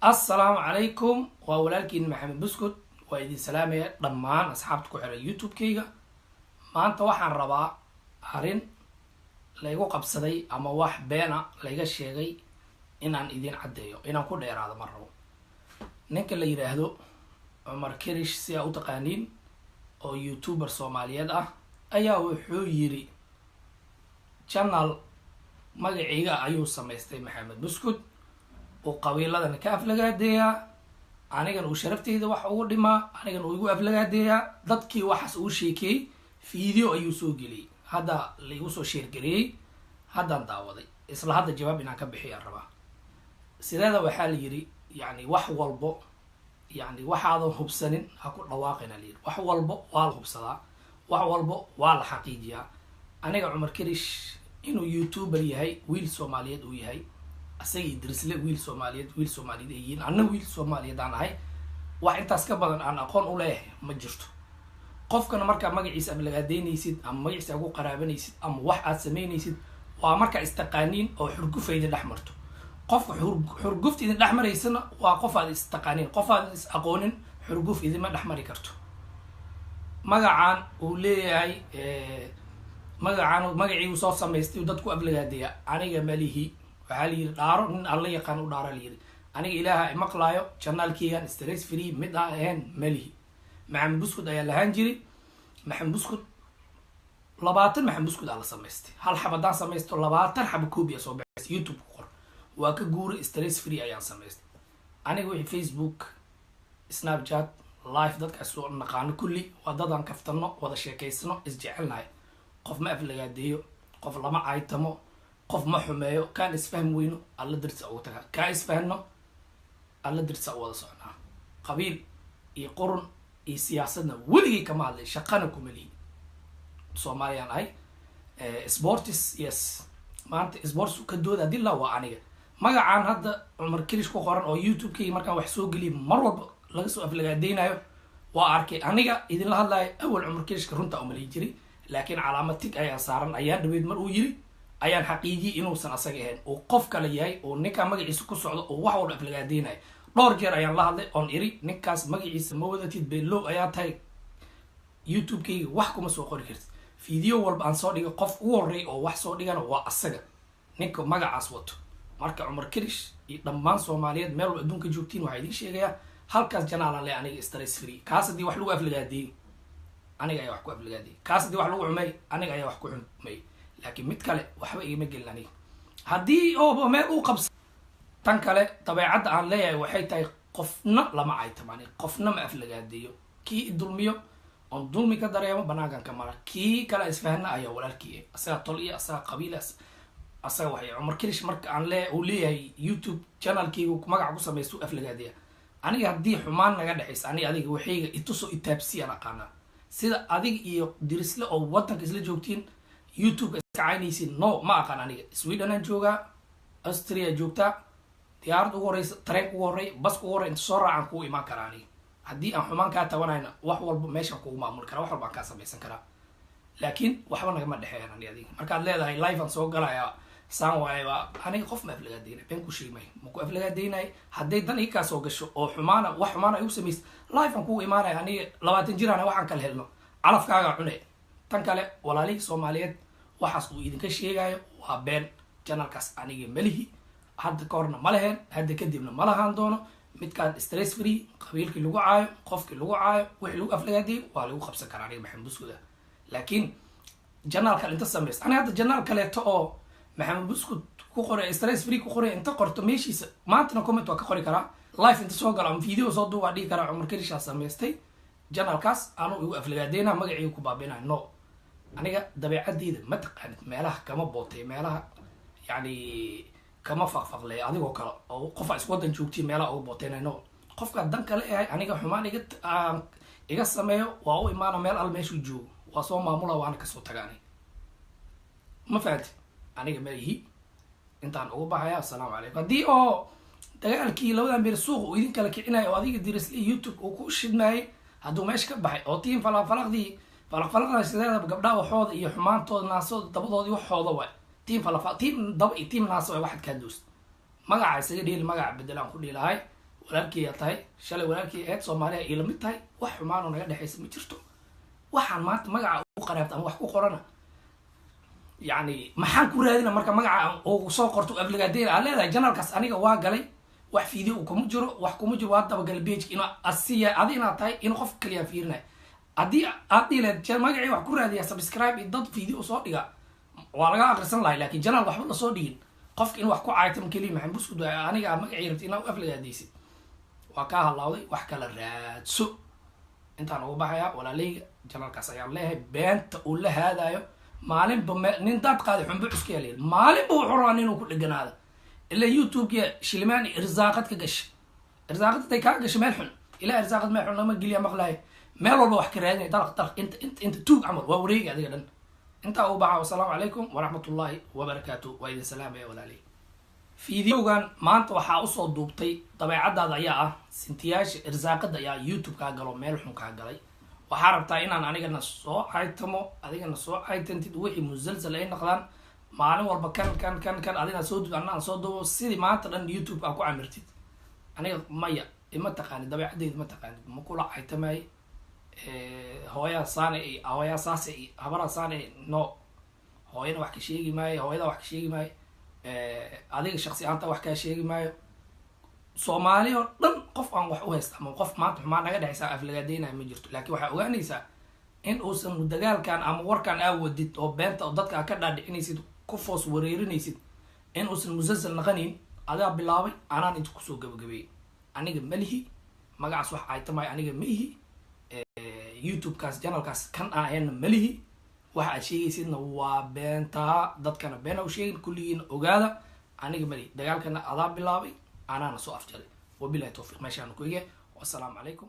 Assalaamu calaykum, waa walaalkiin Maxamed Buskud. Waa idin salaamaya dhammaan asxaabta ku xiran YouTube-kayga. Maanta waxaan rabaa arrin laygu qabsaday ama wax beena layga sheegay inaan idin caddeeyo. Inaan ku dheeraado ma rabo. Ninka la yidhaahdo Cumar Kirish, si aa u taqaaniin, oo YouTuber Soomaaliyeed ah, ayaa wuxuu yidhi channel magacayga ayuu samaystay Maxamed Buskud, uu qabiiladana ka aflagaadeeyaa, anigana uu sharafteyda wax ugu dhimaa, anigana uu igu aflagaadeeyaa. Dadkii waxaas uu sheekeeyey video ayuu soo geliyey, hadda laigu soo share gareeyey, haddaan daawaday. Isla hadda jawaab inaan ka bixiyaan rabaa. Sideeda waxaa la yidhi, yani wax walbo, yani waxaadan hubsanin ha ku dhawaaqina la yidhi. Wax walbo waa la hubsadaa, wax walbo waa la xaqiijiyaa. Aniga Cumar Kirish inuu YouTuber yahay, wiil Soomaaliyeed uu yahay, asaga Idrisle wiil Soomaaliyeed ay yihiin, anna wiil Soomaaliyeed aan ahay, wax intaas ka badan aan aqoon u leeyahay ma jirto. Qofkana markaa magaciisa aflagaadeynaysid ama magaciisa ugu qaraabanaysid ama wax aad samaynaysid, waa markaa istaqaaniin oo xurgufa idin dhex marto. Qofka xurgufta idin dhex maraysana waa qof aad istaqaaniin. Qof aad is aqoonin xurguf idinma dhex mari karto. Magacaan uu leeyahay, magacaan magacii uu soo samaystay dadku aflagaadeeya, aniga malihi. Waxaa la yidhi dhaaro nin Alla yaqaan u dhaara la yidhi. Aniga Ilaaha imaqlaayo, channelkeygan Stress Free mid aan ahayn malihi. Maxamed Buskud ayaa lahaan jiray. Maxamed Buskud, 20 Maxamed Buskud aa la samaystay. Hal xab haddaan samaysto, 20 xaba copy soo baxaysa. YouTube ku qor. Waa ka guuray, Stress Free ayaan samaystay. Aniga wixii Facebook, Snapchat, live dadkaas soo naqaano kulli waa dadaan kaftano, wada sheekaysano, isjecelnahay. Qof ma aflagaadeeyo, qof lama caytamo, qof ma xumeeyo. Kaan isfahmi weyno, Alla darsa ugu tagaa. Kaa isfahno, Alla darsa u wada soconaa. Qabiil iyo qurun iyo siyaasadna weligay kama hadlay, shaqana kuma lihi. Soomaaliyaan ahay. Sports, yes, maanta sports ka dooda hadii la waa aniga. Magacaan hadda Cumar Kirish ku qoran oo YouTube-kayga markaan wax soo geliya mar walba laga soo aflagaadeynayo waa arkay. Aniga idinla hadlayo, awal Cumar Kirishka runta umalihi jiray, laakiin calaamad tig ayaa saaran. Ayaan dhaweyd mar uu yiri ayaan xaqiijiyey inuusan asaga ahayn, uu qof kale yahay, oo ninkaa magaciisa ku socdo oo wax walba aflagaadeynayo. Dhowr jeer ayaan la hadlay oon iri, "Ninkaas magaciisa ma wadatid, below ayaa tahay, YouTube-kayga wax kuma soo qori kartid." Video walba aan soo dhigay, qof ugu horreey oo wax soo dhigana waa asaga, ninka magacaas wato. Marka Cumar Kirish iyo dhammaan Soomaaliyeed meel walba adduunka joogtiin, waxaa idiin sheegayaa halkaas channel-aan le aniga, Stress Free. Kaas haddii wax lagu aflagaadiyey, aniga ayaa wax ku aflagaadiyey. Kaas haddii wax lagu xumay, aniga ayaa wax ku xumay. Laakiin mid kale waxba igama gelin aniga haddii ooba meel uu qabsa. Tan kale, dabeecadda aan leeyahay waxay tahay qofna lama caytamo, aniga qofna ma aflagaadeeyo. Kii idulmiyo oon dulmi ka dareemo, banaankan ka mara. Kii kale isfahna ayaa walaalkii, asaga tol iyo asaga qabiil, asaga waxay. Cumar Kirish marka aan lee uu leeyahay YouTube channelkeygu magaca ku samaysto aflagaadeeya, aniga haddii xumaan naga dhexaysa, aniga adiga waxayga ituso itaabsiyaan aqaanaa. Sida adiga iyo Dirisle oo wadanka isla joogtiin YouTube-ka iska caynaysiin, no, ma aqaan. Aniga Sweden aan joogaa, Austria joogtaa. Diyaarad ugu horeysa, tareenka ugu horey, baska ugu horey inta soo raacaan kugu imaan karaa. Aniga haddii aan xumaan kaa tabanayna, wax walba meeshaan kugu maamuli karaa, wax walba aan kaa samaysan karaa, laakiin waxba nagama dhexeeyaan ani adiga. Markaad leedahay live aan soo galaya, saan waayaba, aniga qof ma aflagaadeynay, been ku sheegmay, ma ku aflagaadeynay. Hadday dan ii kaa soo gasho oo xumaana, wax xumaana igu samaysa, live aan kugu imaanaya. Aniga 20 jirana, waxaan kala helno calafkaaga cune. Tan kale, walaalihii Soomaaliyeed, waxaas uu idinka sheegayo waa been. Channelkaas aniga malihi, hadda ka horna ma leheen, hadda kadibna ma lahaan doono. Midkaan Stress Free, qabiilkii lagu caayo, qofkii lagu caayo, wixii lagu aflagaadiyey, waa lagu qabsan karaa aniga Maxamed Buskud ah. Laakiin channel kale inta samaysa, aniga hadda channel kaleeto oo Maxamed Buskud ku qoray, Stress Free ku qoray, inta qorto meeshiisa, maantana comment waa ka qori karaa, live inta soo galo ama video soo duub waa dhihi karaa, "Cumar Karishaa samaystay channelkaas, anuu igu aflagaadeyna, magaciigu ku baabinaya." No, aniga dabeecadeyda ma taqaanid. Meelaha kama bootay, meelaha yani kama faqfaqley adigoo kale oo qofa isku wadan joogtiin meelaha uga booteyna. No, qofkaa dan kale ahay, aniga xumaan iga sameeyo, waa u imaana meel al meeshuu joogo, waa soo maamula, waana kasoo tagaani. Ma fahanti? Aniga ma ihi. Intaan ugu baxaya. Assalaamu calaykum. Haddii oo dagaalkii labadan bir suuq uu idin kala kicinayo oo adiga Dirisle YouTube uu ku shidmayay hadduu meesha ka baxay oo tiim falaqfalaqdii falaqfalaqdan, sideedaba gabdhaha waxooda iyo xumaantooda, naasooda, dabadoodii, waxooda waay. Tiim falafa, tiim daba iyo tiim naaso waay. Waxaad kaa doost magaca isaga dheeli, magaca bedelaan ku dhiilahay. Walaalkeyyaa tahay, shalay walaalkey aheyd, Soomaaliya iila mid tahay, wax xumaanoo naga dhexaysa ma jirto. Waxaan maanta magaca u qaraabta ama wax ku qorana, yacni maxaan ku raadina? Marka magaca uu soo qorto aflagaadeyn aa leedahay channelkaas, aniga waa galay, wax video kuma jiro, wax kuma jiro. Waa dabagalay page in asiya adi inaad tahay in qof kaliya fiirinaya. Haddii aad dhihi lahayd magacii wax ku raadiya, subscribe iyo dad video soo dhiga, waa laga akrisan lahay. Laakiin channel waxba lasoo dhigin, qofka in wax ku caayta ma keliya Maxamed Buskud aniga magacii rabti inaad u aflagaadeysid, waa kaa halawday. Wax kala raadso. Intaan ugu baxayaa walaaleyga channelkaas ayaan leeyahay, beenta uu la haadayo maalinba nin daad qaaday xunbo cuska yaaleel, maalinba wuxuu rabaa ninuu ku dheganaado. Ilaa YouTube-ka shilimaan irsaaqad ka gashay, irsaaqad intay kaa gashay meel xun, ilaa irsaaqad meel xun lama geliya maqlayo, meel walba wax ka raadinay, dalaq dalaq, inta inta inta, tuug camal waa wareegi adiga dhan. Intaa ugu baxa. Wasalaamu calaykum waraxmatullaahi wabarakaatu. Waa idin salaamaya walaaley. Videogan maanta waxaa usoo duubtay dabeecadaada ayaa ah sintiyaasha irsaaqada ayaa YouTube kaa galo, meel xun kaa galay. Waxaa rabtaa inaan anigana soo caytamo, adigana soo caytantid, wixii musalsal ay noqdaan maalin walba, kan kan kan kan, adigana soo duub, anna aan soo duubo, sidii maanta dhan YouTube aa ku camirtid. Aniga maya, ima taqaanid, dabeecadeyda ma taqaanid, ma kula caytamaaye. Hooyaa saane iyo hooyaa saase iyo habaraa saane, no, hooyana wax ka sheegi maayo, hooyada wax ka sheegi maayo, adiga shaksi ahaanta wax kaa sheegi maayo. Soomaali oo dhan qof aan wax u haysta ama qof maanta xumaan naga dhexaysa aflagaadeynaya ma jirto. Laakiin waxaa ogaanaysaa in uusan dagaalkan ama warkan aa wadid oo beenta oo dadka aa ka dhaadhicinaysid, ku foos wareerinaysid, in uusan musalsal naqanayn. Adaa bilaabay, anaan inta kusoo gabagabeeyey. Aniga malihi magacaas wax caytamaayo, aniga ma ihi YouTube-kaas channelkaas kan aan ahaynna malihi. Waxa aad sheegaysidna waa beentaa, dadkana beena u sheegin. Kulligiina ogaada, aniga malihi dagaalkana, adaa bilaabay, anaana soo afjaray. Wabilahi towfiiq, meeshaanu ku ege. Wasalaamu calaykum.